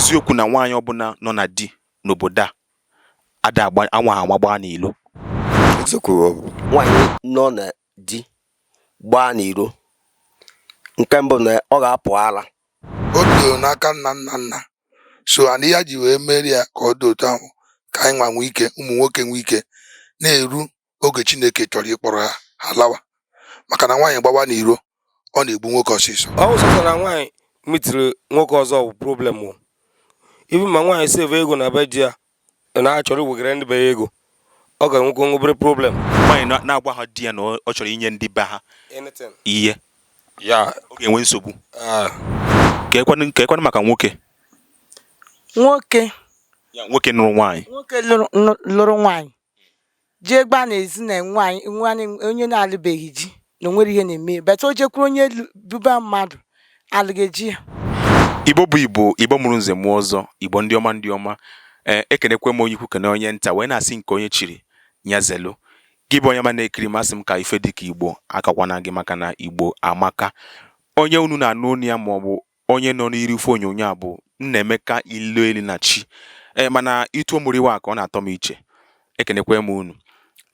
Eziokwu na nwaanyị ọbụla nọ na di n'obodo a ada agba anwa anwa gbaa n'ilo? Eziokwu ọ bụ. Nwaanyị nọ na di gbaa n'iro, nke mbụ na ọ ga-apụ ala. O bidoro n'aka nna nna nna so and ihe a ji wee merie ya ka ọ dị otu ahụ ka anyị nwa nwee ike, ụmụ nwoke nwee ike na-eru oge Chineke chọrọ ịkpọrọ ha, ha lawa, maka na nwaanyị gbawa n'iro, ọ na-egbu nwoke ọsịsọ. Ọ wụ sọsọ na nwaanyị mitiri nwoke ọzọ bụ problem o. Even ma nwaanyị save ego na be di ya na-achọrọ iwegara ndị be ya ego, ọ ga-enwekwa obere problem. Nwaanyị na-agwa ha di ya na ọ chọrọ inye ndị be ha anything ihe ya, ọ ga-enwe nsogbu. Ah. Ka ekwanụ maka nwoke. Nwoke. Ya nwoke nụrụ nwaanyị. Nwoke lụrụ nwaanyị jee gbaa n'ezi na nwaanyị nwaanyị onye na-alụbeghị di na o nwere ihe na-eme bata, o jekwuru onye buba mmadụ alụghị ji ya. Igbo bụ Igbo, Igbo mụrụ nze mụọ ọzọ, Igbo ndị ọma, ndị ọma. Ee, ekenekwe m onye ikwu, kene onye nta, wee na-asị nke onye chiri ya zelu. Gị bụ onye ma na-ekiri, masị m ka ife dịka Igbo akakwana gị, maka na Igbo amaka. Onye unu na-anụ onu ya maọbụ onye nọ n'iru ife onyonyo a bụ Nnaemeka Ilueli na Chi. Ee, mana itu omuriwa ka ọ na-atọ m iche. Ekenekwe m unu.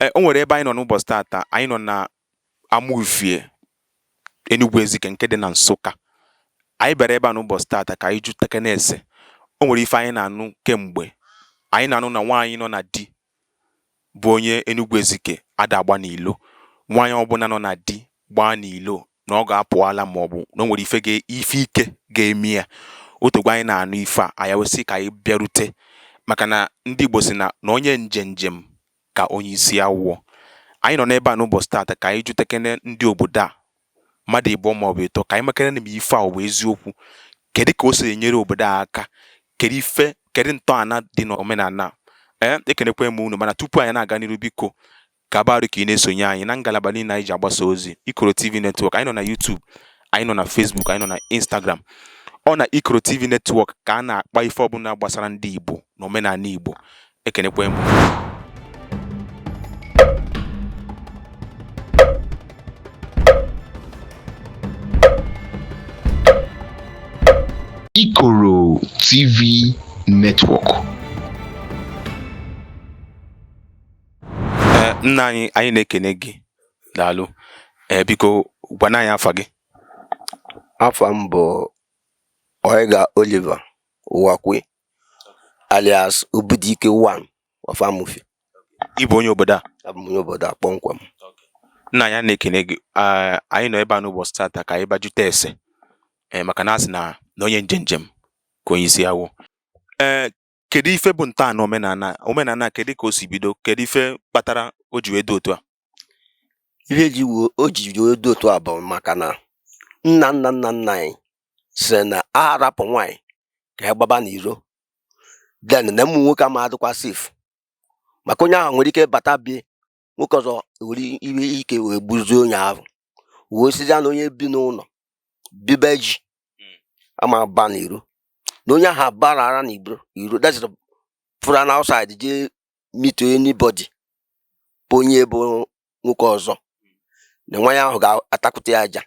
Ee, o nwere ebe anyị nọ n'ụbọchị taata. Anyị nọ na Amufie, Enugu Ezike nke dị na Nsụka. Anyị bịara ebe a n'ụbọchị taata ka anyị jụtakene ese. O nwere ife anyị na-anụ kemgbe. Anyị na-anụ na nwaanyị nọ na di bụ onye Enugu Ezike ada agba n'ilo. Nwaanyị ọbụla nọ na di gbaa n'ilo na ọ ga-apụ ala maọbụ na o nwere ife ga ife ike ga-eme ya. Otogbo anyị na-anụ ife a, anyị wee sị ka anyị bịarute, maka na ndị Igbo si na na onye nje njem ka onye isi awụọ. Anyị nọ n'ebe a n'ụbọchị taata ka anyị jụtakene ndị obodo a mmadụ ịbụọ maọbụ ịtọ, ka anyị makere na ma ife a ọ bụ eziokwu, kedu ka o si enyere obodo a aka, kedu ife, kedu ntọala dị n'omenala a. Ee, ekenekwe m unu, mana tupu anyị na-aga n'iru, biko kabarụ ka ị na-esonye anyị na ngalaba niile anyị ji agbasa ozi Ikoro TV Network. Anyị nọ na YouTube, anyị nọ na Facebook, anyị nọ na Instagram. Ọ na Ikoro TV Network ka a na-akpa ife ọbụla gbasara ndị Igbo na omenala Igbo. Ekenekwe m unu. Ikoro TV Network. Ee, nna anyị, anyị na-ekene gị, daalụ. Ee, biko gwana anyị afa gị. Afa m bụ Oiga Oliver Uwakwe, alias Obudike One of Amufie. Ị bụ onye obodo a? Abụ m onye obodo a kpọmkwem. Nna anyị, na-ekene gị. Ee, anyị nọ ebe a n'ụbọchị taata ka anyị bajute ese, ee, maka na a sị na na onye nje njem ka onye isi awọ. Ee, kedu ife bụ ntọala omenala a? Omenala a, kedu ka o si bido? Kedu ife kpatara o ji wee dị otu a? Ihe ji wuo o ji wee dị otu a bụ maka na nna nna nna nna anyị sịrị na a arapụ nwaanyị ka ya gbaba n'iro, then na ụmụ nwoke ama adịkwa safe, maka onye ahụ nwere ike bata bie nwoke ọzọ were iwe ike wee gbuzie onye ahụ, wee sizia na onye bi n'ụlọ bibe ji ama ba n'iro, na onye ahụ barara n'iro iro, that is, pụrụ na outside jee meet anybody bụ onye bụ nwoke ọzọ, na nwaanyị ahụ ga-atakwute ya aja.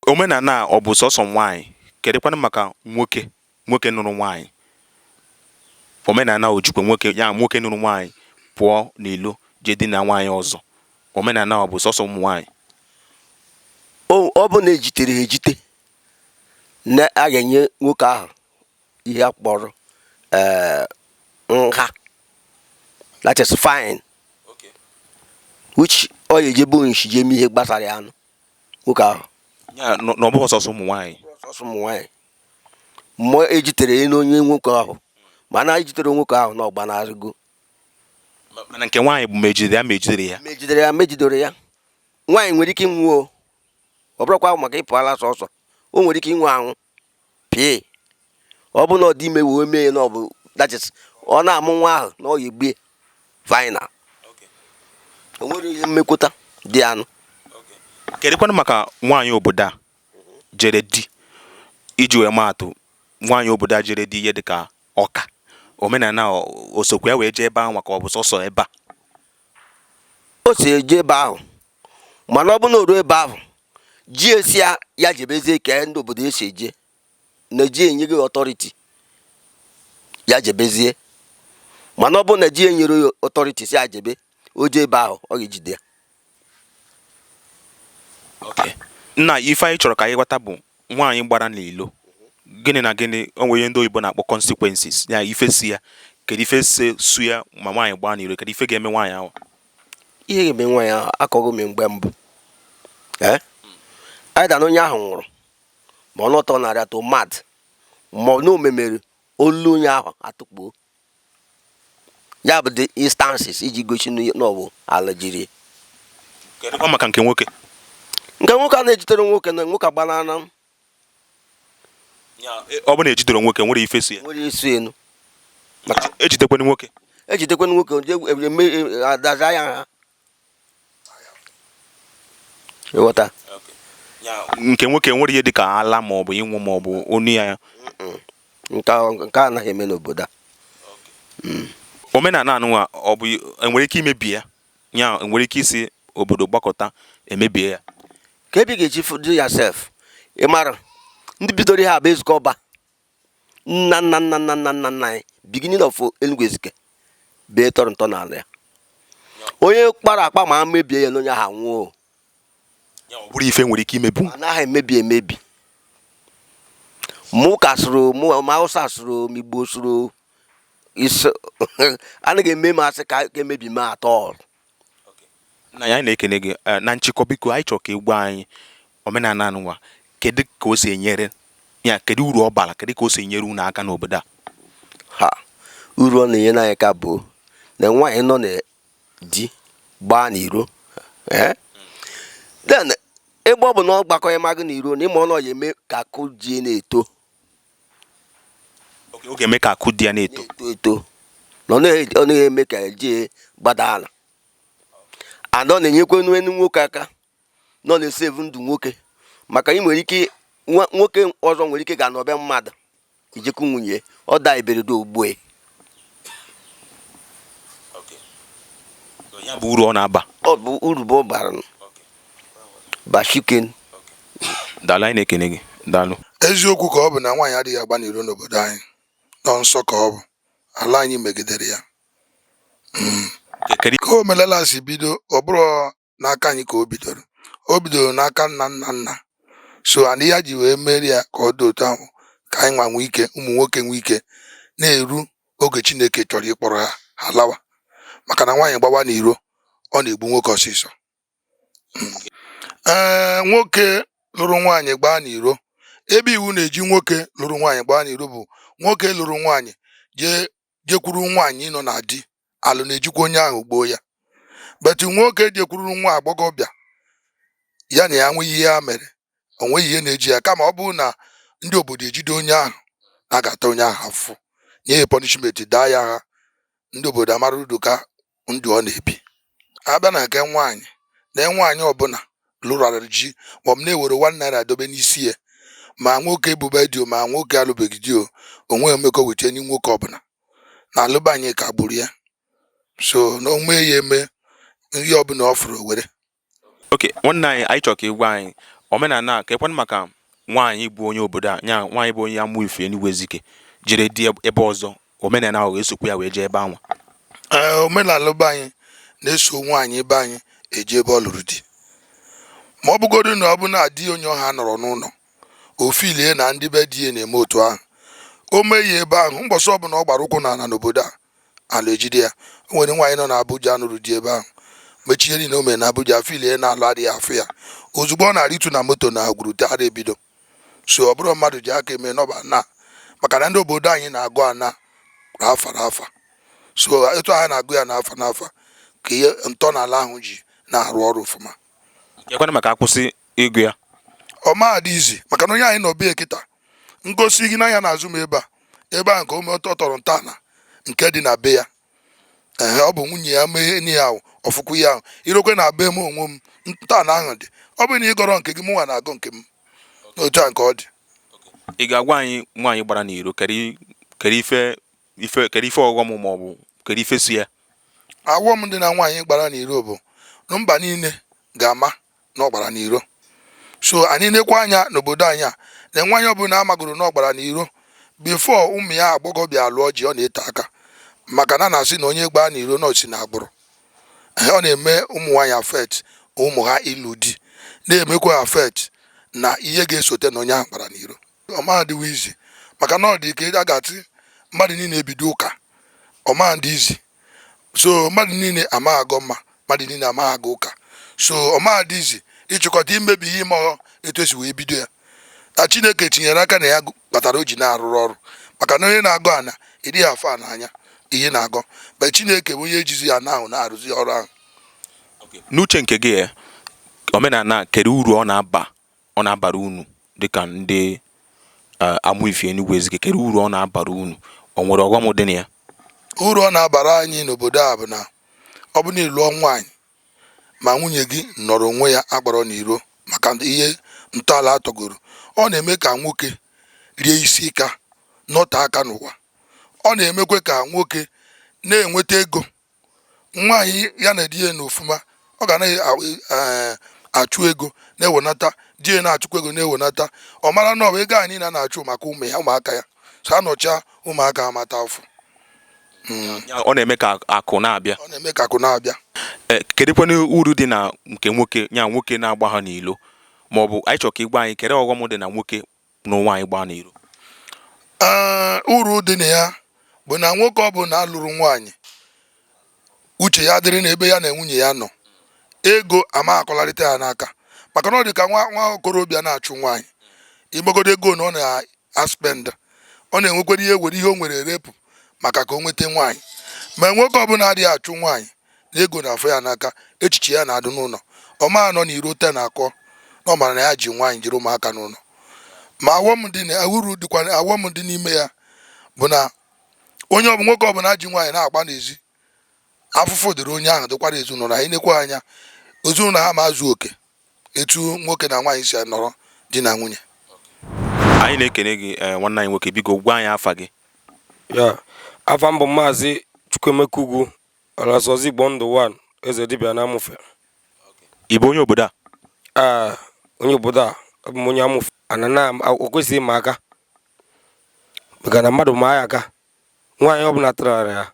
Omenala a, ọ bụ sọsọ nwaanyị? Kedụkwanụ maka nwoke? Nwoke nụrụ nwaanyị, omenala o jikwa nwoke ya? Nwoke nụrụ nwaanyị pụọ n'ilo jee dina nwaanyị ọzọ, omenala ọ bụ sọsọ ụmụ nwaanyị? Ọ bụ na ejitere ha ejite, na a ga-enye nwoke ahụ ihe a kpọrọ nha, that is fine, which ọ ga-eje bụ nshi jee mee ihe gbasara ya anụ nwoke ahụ. Ya na ọ bụghị sọsọ ụmụ nwaanyị? Sọsọ ụmụ nwaanyị mmụọ ejitere ya n'onye nwoke ahụ, mana ejitere nwoke ahụ na ọgbanarịgo. Mana nke nwaanyị bụ ma ejidere ya ma ejidere ya? Mejidere ya, mejidere ya. Nwaanyị nwere ike ịnwụ o, ọ bụrụkwa maka ịpụ ala sọsọ, o nwere ike ịnwụ anwụ pịị. Ọ bụ na ọ dị ime wee mee na ọ bụ, that is, ọ na-amụ nwa ahụ na ọ ya egbue final. O nwere ihe mmekwụta dị anụ. Kedụkwanụ maka nwaanyị obodo a jere di? Iji wee maa atụ, nwaanyị obodo a jere di ihe dịka Ọka, omenala o sokwa ya wee jee ebe ahụ, ka ọ bụ sọsọ ebe a? O si eje ebe ahụ, mana ọ bụ na o ruo ebe ahụ, ji esi ya, ya jebezie ka ndị obodo esi eje na ji enye gị authority. Ya jebezie. Mana ọ bụrụ na di ya nyere ya authority si ya jebe, o jee ebe ahụ, ọ ga-ejide ya. Okay. Nna, ife anyị chọrọ ka anyị ghọta bụ nwaanyị gbara n'ilo, gịnị na gịnị o nwere ihe ndị oyibo na-akpọ consequences ya, ife si ya, kedu ife si su ya ma nwaanyị gbaa n'ilo, kedu ife ga-eme nwaanyị ahụ? Ihe ga-eme nwaanyị ahụ, akọghị m mgbe mbụ, ee, either na onye ahụ nwụrụ, ma ọ nọtọ narị to mad, ma ọ na omemere olu onye ahụ atụkpuo ya, bụ the instances iji gosi na ọ bụ ala jiri. Kedụkwa maka nke nwoke? Nke nwoke, a na-ejitere nwoke na nwoke agbanana. Ọ bụ na ejidere nwoke, nwere ife si ya? Nwere isi enu maka Ejidekwana nwoke? Ejidekwana nwoke, je eme adaza ya ha, ịghọta? Nke nwoke nwere ihe dịka ala maọbụ ịnwụ maọbụ onu ya? Nke a anaghị eme n'obodo a. Omenala anụnwa, ọ bụ enwere ike imebi ya, ya enwere ike isi obodo gbakọta emebie ya? Ka ebe ị ga-eji do yourself, ị mara ndị bidoro ihe a bụ Ezukọ Ọba, nna nna nna nna nna nna nna anyị, beginning of Enugu Ezike, bee tọrọ ntọala ya. Onye kpara akpa ma a mebie ya na onye ahụ anwụọ. Ya ọ bụrụ ife nwere ike imebi? Anaghị emebi emebi. Mụ ka sụrụ mụ, ma Hausa sụrụ, ma Igbo sụrụ isi, anaghị eme m asị ka emebi m atọ. Nna ya, anyị na-ekene gị. Na nchịkọ, biko, anyị chọrọ ka ị gwa anyị omenala anụnwa, kedu ka o si enyere ya, kedu uru ọ bara, kedu ka o si enyere unu aka n'obodo a? Ha, uru ọ na-enye anyị ka bụ na nwaanyị nọ na di gbaa n'iro, eh? Then ebe ọ bụ na ọ gbakọ magụ n'iro na ịma ọ nọ ya eme ka akụ ji na-eto. Ọ ga-eme ka akụ di ya na-eto. Na-eto eto, na ọ naghị eme ka ji gbada ala, and ọ na-enyekwa enu nwoke aka na ọ na-esave ndụ nwoke, maka ị nwere ike nwoke ọzọ nwere ike ga n'ọbịa mmadụ ijekwu nwunye, ọ daa iberede ogbue. Ya bụ uru ọ na-aba. Ọ bụ uru bụ ọ bara bashiken. Daalụ, anyị na-ekene gị, daalụ. Eziokwu ka ọ bụ na nwaanyị adịghị agba n'iro n'obodo anyị. Nọ nsọ ka ọ bụ, ala anyị megidere ya. Kedu Ka omenala si bido, ọ bụrụ n'aka anyị ka o bidoro, o bidoro n'aka nna nna nna. So and ihe ji wee merie ya ka ọ dị otu ahụ, ka anyị nwa nwee ike, ụmụ nwoke nwee ike na-eru oge Chineke chọrọ ịkpọrọ ha, ha lawa, maka na nwaanyị gbawa n'iro, ọ na-egbu nwoke ọsịsọ. Ee, nwoke lụrụ nwaanyị gbaa n'iro, ebe iwu na-eji nwoke lụrụ nwaanyị gbaa n'iro bụ nwoke lụrụ nwaanyị jee jekwuru nwaanyị nọ na di, alụ na-ejikwa onye ahụ gboo ya. But nwoke jekwuru nwa agbọghọbịa, ya na ya nweghị ihe ya mere, o nweghị ihe na-eji ya, kama ọ bụrụ na ndị obodo ejide onye ahụ, na a ga-ata onye ahụ afụfụ, nye ya punishment, daa ya agha, ndị obodo amara udoka ndụ ọ na-ebi. Abịa na nke nwaanyị, na nwaanyị ọbụla lụrụ ji maọbụ na-ewere ₦1 dobe n'isi ya, ma nwoke bube di o, ma nwoke alụbeghị di o, onweghị mmekọ wete enyi nwoke ọbụla na alụba anyị ka gburu ya. So na ome ya eme ihe ọbụla ọ fụrụ o were. Ok, nwanne anyị, anyị chọrọ ka ị gwa anyị omenala a ka ekwanụ maka nwaanyị bụ onye obodo a, nya nwaanyị bụ onye Amụ Ife Enugu Ezike jere di ebe ọzọ, omenala ahụ ga-esokwa ya wee jee ebe anwa? Ee, omenala be anyị na-eso nwaanyị be anyị eje ebe ọ lụrụ di, ma ọ bụgodu na ọ bụ na di onye ọha nọrọ n'ụlọ, ofilie na ndị be di ya na-eme otu ahụ, o mee ya ebe ahụ. Mbọsị ọbụla ọ gbara ụkwụ n'ala n'obodo a, ala ejide ya. O nwere nwaanyị nọ n'Abuja nụrụ di ebe ahụ, mechie niile o mere na Abuja, filie na alụ adịghị afụ ya. Ozugbo ọ na-arịtu na moto na gwurute ara ebido. So ọ bụrụ mmadụ ji aka eme nọba na, maka na ndị obodo anyị na-agụ ana afa afa. So etu ha na-agụ ya n'afa n'afa ka ihe ntọala ahụ ji na-arụ ọrụ ọfụma. Ekwanụ maka akwụsị ịgụ ya? Ọ ma dị izi, maka na onye anyị nọ bie kịta ngosi gị n'anya n'azụ m ebe a, ebe ahụ ka o mee ọ tọrọ ntọala nke dị na be ya. Ee, ọ bụ nwunye ya mee enyi ya ahụ ọfụkwu ya ahụ irokwe na be m onwe m, ntọala ahụ dị. Ọ bụrụ na ị gọrọ nke gị, mụnwa na-agụ nke m otu a nke ọ dị. Ị ga-agwa anyị, nwaanyị gbara n'iro, kedu ife kedu ife ọghọm maọbụ kedu ife si ya? Awọm dị na nwaanyị gbara n'iro bụ na mba niile ga-ama na ọ gbara n'iro. So anyị nekwa anya n'obodo anyị a, na nwaanyị ọbụla amagoro na ọ gbara n'iro. Before ụmụ ya agbọghọbịa alụọ di, ọ na-ete aka, maka na a na-asị na onye gbaa n'iro na osi na agbụrụ. Ọ na-eme ụmụ nwaanyị affect ụmụ ha ịlụ di, na-emekwa affect na ihe ga-esote na onye ahụ gbara n'iro. Ọ ma adịwa easy, maka na ọ dị ka a ga-atị mmadụ niile ebido ụka. Ọ ma dị easy, so mmadụ niile ama agọ mma, mmadụ niile ama aga ụka, so ọ ma dị easy ịchịkọta imebi ihe ime etu esi wee bido ya. Na Chineke tinyere aka na ya kpatara o ji na-arụrụ ọrụ, maka na onye na-agọ ana ịdịghị afọ a n'anya ihe na-agọ mgbe Chineke bụ onye ejizi ya na ahụ na-arụzi ọrụ ahụ. N'uche nke gị, omenala a, kedu uru ọ na-aba, ọ na-abara unu dịka ndị Amụife Enugu Ezike? Kedu uru ọ na-abara unu? O nwere ọghọm dị na ya? Uru ọ na-abara anyị n'obodo a bụ na ọ bụ na ị lụọ nwaanyị ma nwunye gị nọrọ onwe ya agbọrọ n'iro, maka ihe ntọala atọgoro, ọ na-eme ka nwoke rie isi ịka nọte aka n'ụwa. Ọ na-emekwa ka nwoke na-enweta ego. Nwaanyị ya na di ya n'ofuma, ọ ga na-achụ ego na-ewenata, di ya na-achụkwa ego na-ewenata. Ọ mara na ọ bụ ego a niile a na-achụ maka ụmụ ya, ụmụaka ya, so anọcha ụmụaka amata afụ. Ya, ọ na-eme ka akụ na-abịa. Ọ na-eme ka akụ na-abịa. Ee, kedụkwanụ uru dị na nke nwoke, ya nwoke na-agba ha n'ilo, ma ọ bụ anyị chọrọ ka ị gwa anyị kedu ọghọm dị na nwoke na nwaanyị gbaa n'iro? Ee, uru dị na ya bụ na nwoke ọ bụla lụrụ nwaanyị, uche ya dịrị n'ebe ya na nwunye ya nọ, ego ama akọlarịta ya n'aka, maka na ọ dị ka nwa nwa okorobịa na-achụ nwaanyị, igbagodo ego na ọ na-aspend, ọ na-enwekwara ihe were ihe o nwere erepụ maka ka o nweta nwaanyị. Ma nwoke ọbụla adịghị achụ nwaanyị na ego na-afọ ya n'aka, echiche ya na-adị n'ụlọ, ọ ma nọ n'iro te na-akọ na ọ mara na ya ji nwaanyị, jiri ụmụaka n'ụlọ. Ma awọm dị na uru dịkwa, awọm dị n'ime ya bụ na onye ọbụ nwoke ọbụla ji nwaanyị na-agba n'ezi, afụfụ dịrị onye ahụ, dịkwara ezinụlọ ha. Inekwa anya, ezinụlọ ha ma azụ oke etu nwoke na nwaanyị si nọrọ di na nwunye. Anyị na-ekene gị, nwanne anyị nwoke. Biko gwa anyị afa gị. Ya, afa mbụ Maazị Chukwuemeka Ugwu Ọlasọzi Igbo Ndụ 1, eze dibịa na Amụfe. Ị bụ onye obodo a? Ee, onye obodo a. Abụ m onye Amụfe. Ana na o kwesịghị ịma aka, maka na mmadụ maa ya aka, nwaanyị ọbụla tara ya,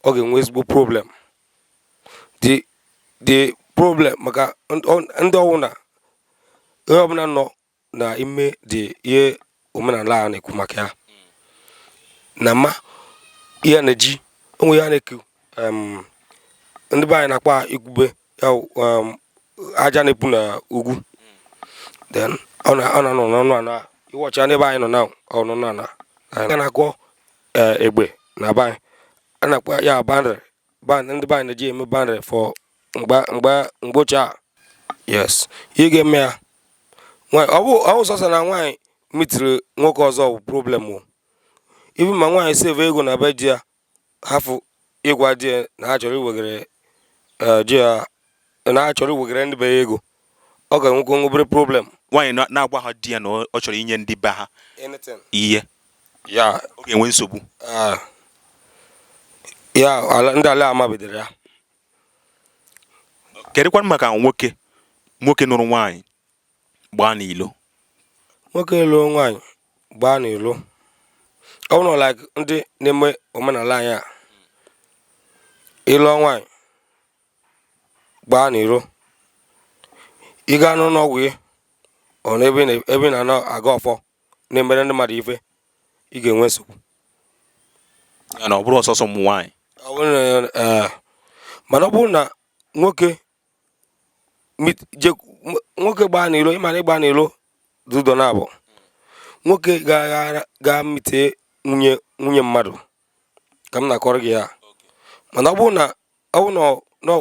ọ ga-enwe ezigbo problem. The problem maka ndị ọwụna, onye ọbụla nọ n'ime dị ihe omenala a na-ekwu maka ya na ma ihe a na-eji onwe ya na-eku ndị be anyị na-akpọ ikwube ya wụ, aja na-epu na ugwu. Then ọ na-anọ n'ọnụ ana iwọcha n'ebe anyị nọ na ọ nọ na ana a na-akọ egbe na be anyị, a na-akpọ ya boundary. Ndị be anyị na-eji eme boundary for mgbe mgbe mgbe ochie a. Yes, ihe ga-eme ya nwaanyị, ọ bụ sọsọ na nwaanyị mitiri nwoke ọzọ bụ problem o. Even ma nwaanyị save ego na be di ya, hafụ ịgwa di ya na ha chọrọ iwegere di ya, na ha chọrọ iwegere ndị be ya ego, ọ ga-enwekwa obere problem. Nwaanyị na-agwa ha di ya na ọ chọrọ inye ndị be ha anything ihe ya, ọ ga-enwe nsogbu. Ah, ya ala ndị ala amabidoro ya. Kedụkwanụ maka nwoke nụrụ nwaanyị gbaa n'ilo? Nwoke lụọ nwaanyị gbaa n'ilo, ọ bụrụ like ndị na-eme omenala anyị a, ịlụọ nwaanyị gbaa n'iro, ị gaa n'ụlọ ọgwụ gị, ọ n'ebe ị ebe ị na-anọ aga ọfọ na-emere ndị mmadụ ife, ị ga-enwe nsogbu. Ya na ọ bụrụ ọsọsọ ụmụ nwaanyị? Ọ bụrụ na mana ọ bụrụ na nwoke nwoke gbaa n'ilo, ịma na ịgba n'ilo dị ụdọ na abụọ. Nwoke ga mite nwunye mmadụ ka m na-akọrọ gị ya, mana ọ bụrụ na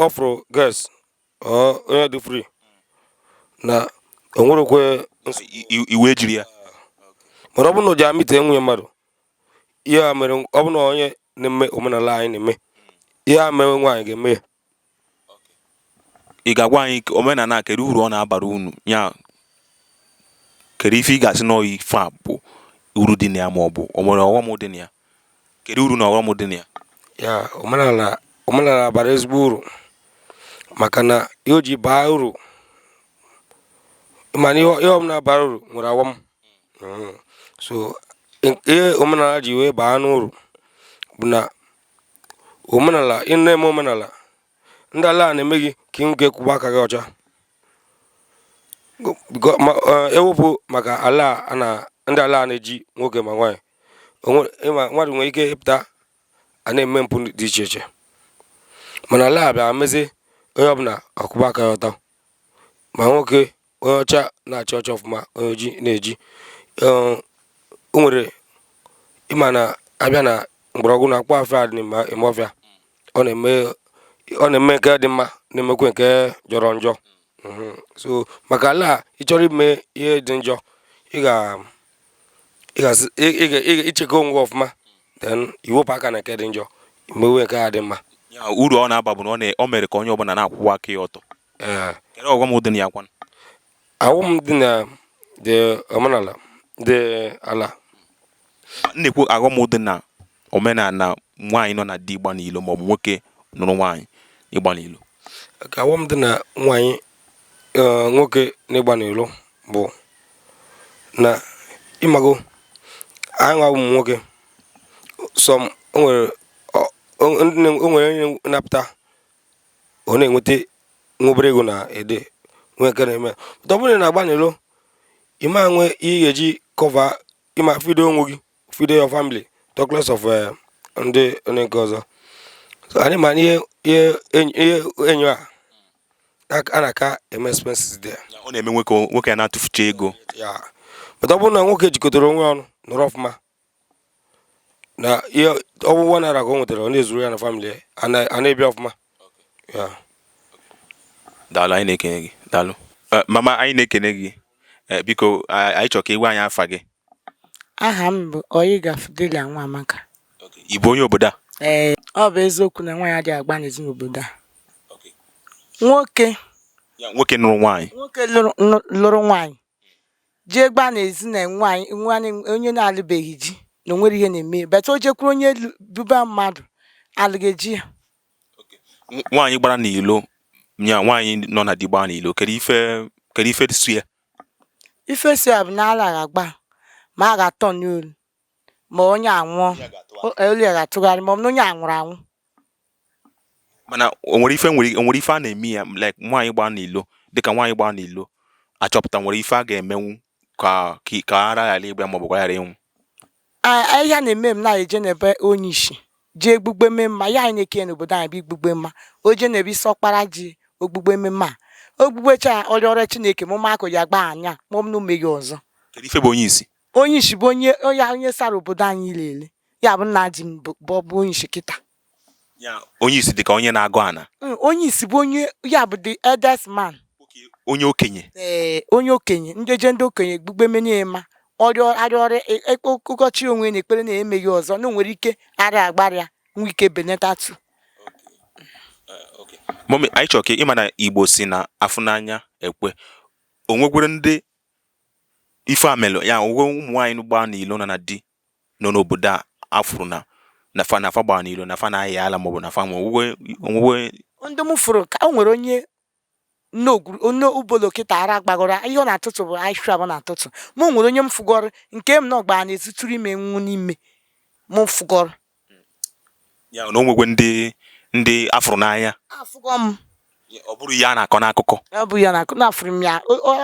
ọ fụrụ girls, ọ onye dị free na o nwerekwe nsogbu. Iwe jiri ya. Mana ọ bụrụ na o ji amite nwunye mmadụ, ihe a mere, ọ bụrụ na onye na-eme omenala anyị na-eme ihe a mere, nwaanyị ga-eme ya. Ị ga-agwa anyị omenala a, kedu uru ọ na-abara unu? Ya kedu ife ị ga-asị na ife a bụ uru dị na ya, ma ọ bụ o nwere ọghọm dị na ya? Kedu uru na ọghọm dị na ya? Ya, omenala bara ezigbo uru, maka na ihe o ji baa uru, mana ihe ọbụla bara uru nwere ọghọm. So Ihe omenala ji wee baa n'uru bụ na omenala, ị na-eme omenala ndị ala a na-eme gị ka ị nwee ike kwụba aka gị ọcha. Ewepụ maka ala a na ndị ala a na-eji nwoke ma nwaanyị, ịma mmadụ nwere ike ịpụta a na-eme mpụ dị iche iche, mana ala a bịara mezie onye ọbụla akwụba aka ya ọtọ, ma nwoke onye ọcha na-achị ọcha ọfụma, onye ojii na-eji. O nwere ịma na abịa na mgbọrọgwụ na akpụ afịa dị n'ime ọfịa, ọ na-eme nke dị mma, na-emekwa nke jọrọ njọ. So maka ala a, ị chọrọ ime ihe dị njọ, ị ga-echekwa onwe gị ọfụma, then iwepụ aka na nke dị njọ, mewe nke a dị mma. Uru ọ na-aba bụ na ọ mere ka onye ọbụla na-akwụwa aka ya ọtọ. Kedu ọghọm dị na ya kwanụ? Ọghọm dị na dị omenala dị ala. M na-ekwu ọghọm dị na omenala nwaanyị nọ na di ịgba n'ilo maọbụ nwoke nụrụ nwaanyị ịgba n'ilo. Ka ọghọm dị na nwaanyị, nwoke n'ịgba n'ilo bụ na ịmago anyị nwa ụmụ nwoke some o nwere onye na-apụta ọ na-enweta nwa obere ego na ede nwee nke na-eme. Ọ bụrụ na ị na-agba n'ilo, ị ma nwe ihe ị ga-eji cover, ịma feed onwe gị, feed your family, talk less of ndị onye nke ọzọ. So anyị ma ihe ihe enyo a a na-aka eme expenses there. Ọ na-eme nwoke ya na-atụfucha ego. Ya, but ọ bụrụ na nwoke jikọtara onwe ọnụ nọrọ ọfụma na ihe ọgwụgwọ naira ka o nwetara, ọ na-ezuru ya na family ya, a na-ebi ọfụma ya. Daalụ, anyị na-ekene gị. Daalụ. Mama, anyị na-ekene gị. Biko, anyị chọrọ ka ị gwa anyị afa gị. Aha m bụ Oyiga Fidelia Nwamaka. Ị bụ onye obodo a? Ee, ọ bụ eziokwu na nwaanyị adịghị agba n'ezi n'obodo a. Nwoke Ya, nwoke nụrụ nwaanyị. Nwoke lụrụ nwaanyị jee gbaa n'ezi na nwaanyị nwanne onye na-alụbeghị di na o nwere ihe na-eme, but o jekwuru onye buba mmadụ alụghị di ya. Nwaanyị gbara n'ilo, ya nwaanyị nọ na di gbaa n'ilo, kedu ife so ya? Ife so ya bụ na ala ga-agba ma a ga-atọ n'olu ma onye anwụọ, olu ya ga-atụgharị, ma ọ bụ na onye a nwụrụ anwụ. Mana o nwere ife nwere o nwere ife a na-eme ya, like nwaanyị gbaa n'ilo, dịka nwaanyị gbaa n'ilo achọpụta nwere ife a ga-emenwu ka ka ara ghara ịgba ya maọbụ ka ọ ghara ịnwụ? Ihe a na-eme, m na-eje n'ebe onye isi jee gbugbe mee mma ya. Anyị na-eke n'obodo anyị bụ igbugbe mma. O jee n'ebe isi ọkpara ji ogbugbe mee mma, ogbugbecha ya, ọrịa ọrịa Chineke ma ụmụaka ya gba anya, ma ọ bụ na o meghị ọzọ. Kedu ife bụ onye isi? Onye isi bụ onye sara obodo anyị lele, ya bụ nna di m bụ onye isi kịta. Ya, onye isi dịka onye na-agụ ana? Onye isi bụ onye ya bụ the eldest man. Onye okenye. Ee, onye okenye. Ndị je ndị okenye gbugbe menye ma ọrịa arịa ọrịa ụkọchị onwe na ekpere na-emeghị ọzọ na o nwere ike arịa agbarịa nwee ike benatatu. Mummy, anyị chọrọ ka ịma na Igbo si na afụnanya ekwe o nwekwere ndị ife amelụ ya onwe ụmụ nwaanyị gbaa n'ilo nọ na di nọ n'obodo a afụrụ na fa gbaa n'ilo na fa na-ayị ala maọbụ na fa nwe onwegwe? Ndị m fụrụ ka o nwere onye n'ubolo kịta ara gbagoro ihe ọ na-atụtụ bụ ahịhịa bụ na-atụtụ. Mụ nwere onye m fụgọrọ nke m na ọgbara n'ezi tụrụ ime nwụ n'ime m fụgọrọ. Ya na o nwegwe ndị afụrụ n'anya? Afụgọ m. Ọ bụrụ ihe a na-akọ n'akụkọ? Ọ bụ ya na afụrụ m ya.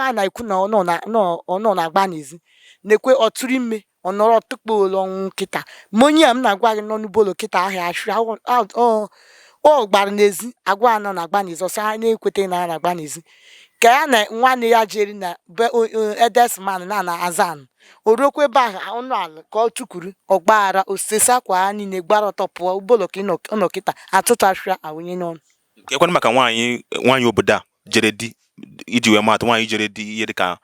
A na-ekwu na ọ nọ na-agba n'ezi na-ekwe ọ tụrụ ime, ọ nọrọ tụkpọ olu ọnwụ kịta. Ma onye a m na-agwa gị nọ n'ubolo kịta ahịa ahịa ọ gbara n'ezi agwa nọ na-agba n'ezi ọsọ ha na-ekwetaghị na ya na-agba n'ezi ka ya na nwanne ya jeri na be eldest man na na azan o ruokwa ebe ahụ ọnụ ala ka ọ tụkwuru ọgbaghara osisi akwa ha niile gbara ọtọ pụọ ubolo ka ọ nọ kịta atụtụ ahịa awụnye n'ọnụ. Nke ekwenụ maka nwaanyị obodo a jere di, iji wee maatụ, nwaanyị jere di ihe dịka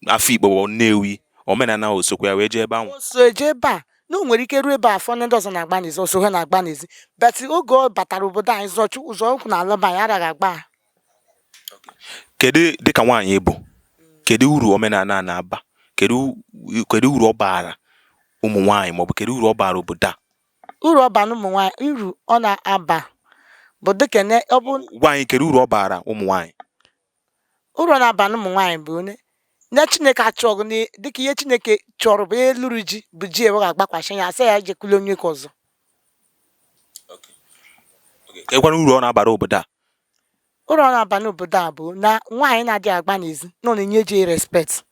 Afikpo bụ Nnewi, omenala osokwa ya wee jee ebe ahụ? O so eje ebe a na o nwere ike ruo ebe a afọ ndị ọzọ na-agba n'ezi, ọsọ ha na-agba n'ezi, but oge ọ batara obodo anyị zọchu ụzọ ụkwụ na alaba anyị araghị agba ha. Kedu dịka nwaanyị bụ, kedu uru omenala a na-aba? Kedu uru ọ bara ụmụ nwaanyị maọbụ kedu uru ọ bara obodo a? Uru ọ bara ụmụ nwaanyị, uru ọ na-aba bụ dịka ne ọ bụ Gwa anyị, kedu uru ọ bara ụmụ nwaanyị? Uru ọ na-aba n'ụmụ nwaanyị bụ onye Na Chineke achọghị na dịka ihe Chineke chọrọ bụ ihe lụrụ ji bụ ji ewe ga-agbakwasị ya, asị ya ejekwula onye ka ọzọ. Kekwanụ uru ọ na-abara obodo a? Uru ọ na-aba n'obodo a bụ na nwaanyị na-adịghị agba n'ezi na ọ na-enye ji respect.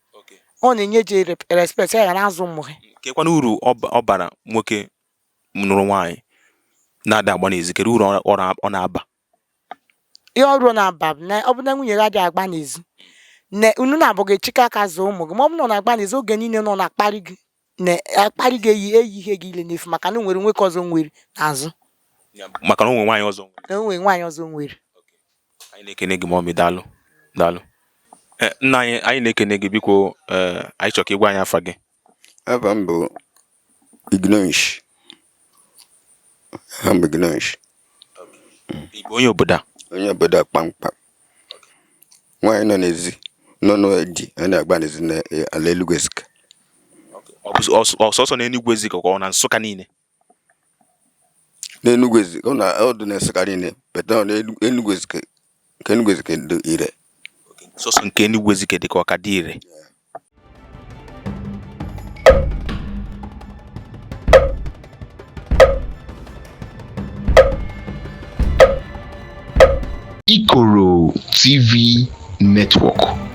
Ọ na-enye ji respect, ya ga na-azụ ụmụ ha. Kekwanụ uru ọ bara nwoke nụrụ nwaanyị na-ada agba n'ezi? Kedu uru ọ na-aba? Ihe ọrụ na-aba bụ na ọ bụ na nwunye gị adịghị agba n'ezi na unu na-abụ ga-echikọ aka zụọ ụmụ gị. Ma ọ bụ na ọ na-agba n'ezi oge niile, nọ na-akparị gị, na-akparị gị, eyi eyi ihe gị ile n'efu, maka na o nwere nwoke ọzọ nwere n'azụ. Maka na o nwere nwaanyị ọzọ. Na o nwere nwaanyị ọzọ nwere. Anyị na-ekene gị, mummy. Daalụ, daalụ. Nna anyị, anyị na-ekene gị. Biko, anyị chọrọ ka ị gwa anyị afa gị. Afa m bụ Ignatius. Aha m bụ Ignatius. Ị bụ onye obodo a? Onye obodo a kpamkpam. Nwaanyị nọ n'ezi nọ n'di a na-agba n'ezi n'ala Enugu Ezike. Ọ bụ sọsọ na Enugu Ezike ka ọ na Nsụka niile? N'Enugu Ezike, ọ na ọ dị na Nsụka niile, but ọ na Enugu Ezike, nke Enugu Ezike dị ire. Sọsọ nke Enugu Ezike dị ka ọ ka dị ire. Ikoro TV Network.